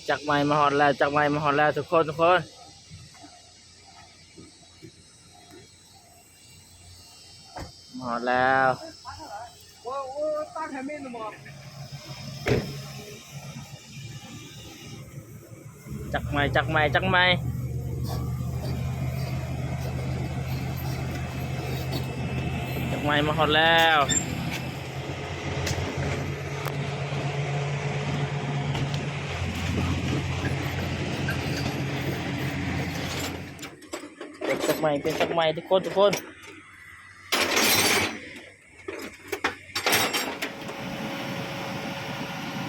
ຈັກໄມ້ມາຮອດແລ້ວ, ຈັກໄມ້ມາຮອດແລ້ວທຸກຄົນ, ທຸກຄົນ. ມາຮອດແລ້ວ. ຈັກໄມ້, ຈັກໄມ້, ຈັກໄມ້. ຈັກໄມ້ມາຮອດແລ້ວ. ປ່ຽນຈັກໄມ້, ປ່ຽນຈັກໄມ້ ທຸກຄົນ, ທຸກຄົນ.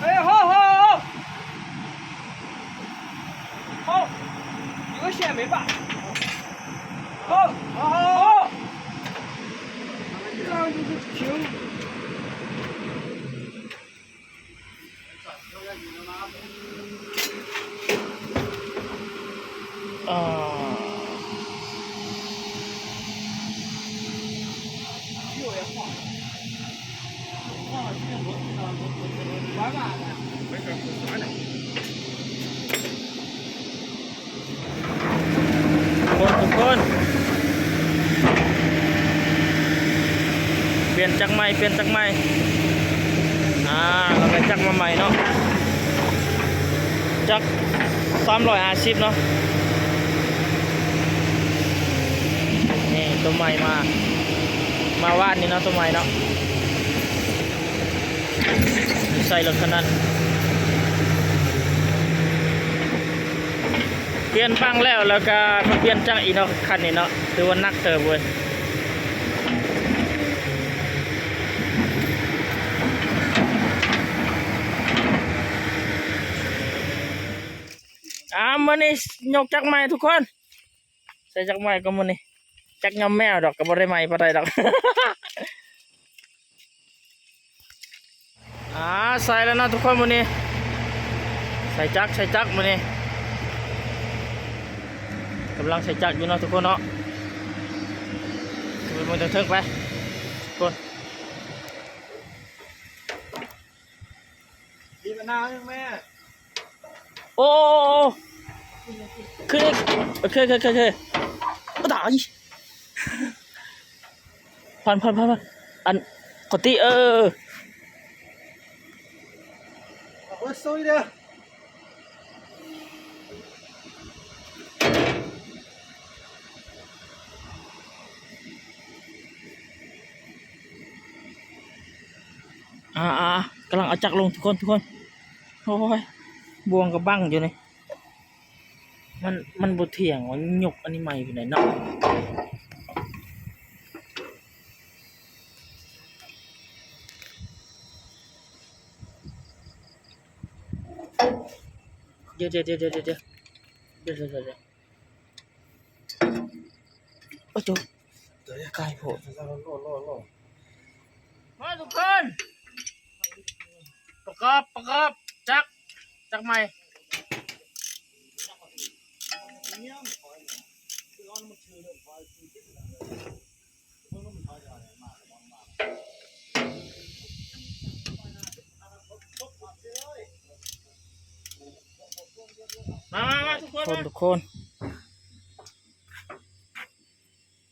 哎，好，好，好。好，有个线没拔。好，好，好，好。这样就是平。 ທຸກຄົນ, ທຸກຄົນ, ປ່ຽນຈັກໃໝ່, ປ່ຽນຈັກໃໝ່. ອ່າ ລາວໄດ້ຈັກມາໃໝ່ເນາະ, ຈັກສາມຮ້ອຍຫ້າສິບເນາະ. ນີ້ໂຕໃໝ່ມາ, ມາວານນີ້ເນາະ, ໂຕໃໝ່ເນາະ. ໃສ່ລົດຄັນນັ້ນ. ປ່ຽນບັ້ງແລ້ວ ແລ້ວກະມາປ່ຽນຈັກອີກເນາະ, ຄັນນີ້ເນາະ ຖືວ່າໜັກເຕີບເວີຍ. ອ່າ ມື້ນີ້ຍົກຈັກໃໝ່ທຸກຄົນ, ໃສ່ຈັກໃໝ່ກໍມື້ນີ້, ຈັກຍ້ອມແມວດອກ ກໍບໍ່ໄດ້ໃໝ່ປານໃດດອກ. ອ່າ ໃສ່ແລ້ວເນາະທຸກຄົນ, ມື້ນີ້ໃສ່ຈັກ, ໃສ່ຈັກມື້ນີ້, ກຳລັງໃສ່ຈັກຢູ່ເນາະທຸກຄົນເນາະ. ຂຶ້ນໄປເບິ່ງເທິງໆໄປທຸກຄົນ. ມີບັນຫາຫຍັງແມ່? ໂອ້ ໂອ້ ໂອ້ ໂອ້ ຄື ໂອເຄ ໂອເຄ ໂອເຄ ໂອເຄ. ຕາຍ ພັນ ພັນ ພັນ ພັນ ອັນ ຂໍຕິ ເອີ ເອີ ເອີ ເອີ ເອີ ເອີ ເອີ ເອີ ເອີ ອ່າໆ ກຳລັງເອົາຈັກລົງທຸກຄົນ ທຸກຄົນ. ໂອ້ຍ ບ່ວງກັບບັ້ງຢູ່ນີ້ ມັນ ມັນບໍ່ທ່ຽງວ່າ ຍົກອັນນີ້ໃໝ່ພຸ້ນໃດເນາະ. ດຽວ ດຽວ ດຽວ ດຽວ ດຽວ ດຽວ ດຽວ ດຽວ. ໂອ້ໂຕ ໂຕໃຫຍ່ໂພດ. ມາທຸກຄົນ ປະກອບ ປະກອບ ຈັກ ຈັກໃໝ່. ມາ ມາ ມາ ທຸກຄົນ ທຸກຄົນ ມາ ທຸກຄົນ.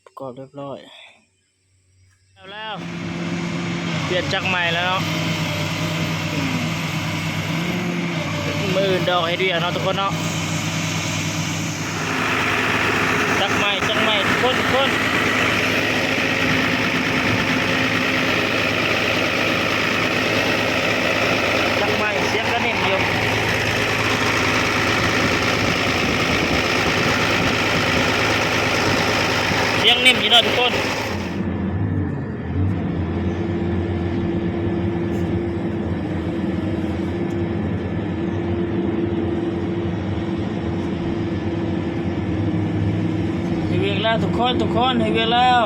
ປະກອບຮຽບຮ້ອຍ ແລ້ວ ແລ້ວ ປ່ຽນຈັກໃໝ່ແລ້ວເນາະ. ອືມ ມື້ອື່ນດອກເຮັດວຽກເນາະທຸກຄົນເນາະ. ຈັກໃໝ່ ຈັກໃໝ່ ທຸກຄົນ ທຸກຄົນ. ຈັກໃໝ່ ສຽງກະໜິ່ມຢູ່ ສຽງໜິ່ມຢູ່ເນາະທຸກຄົນ. ເຮັດວຽກແລ້ວທຸກຄົນ ທຸກຄົນ ເຮັດວຽກແລ້ວ.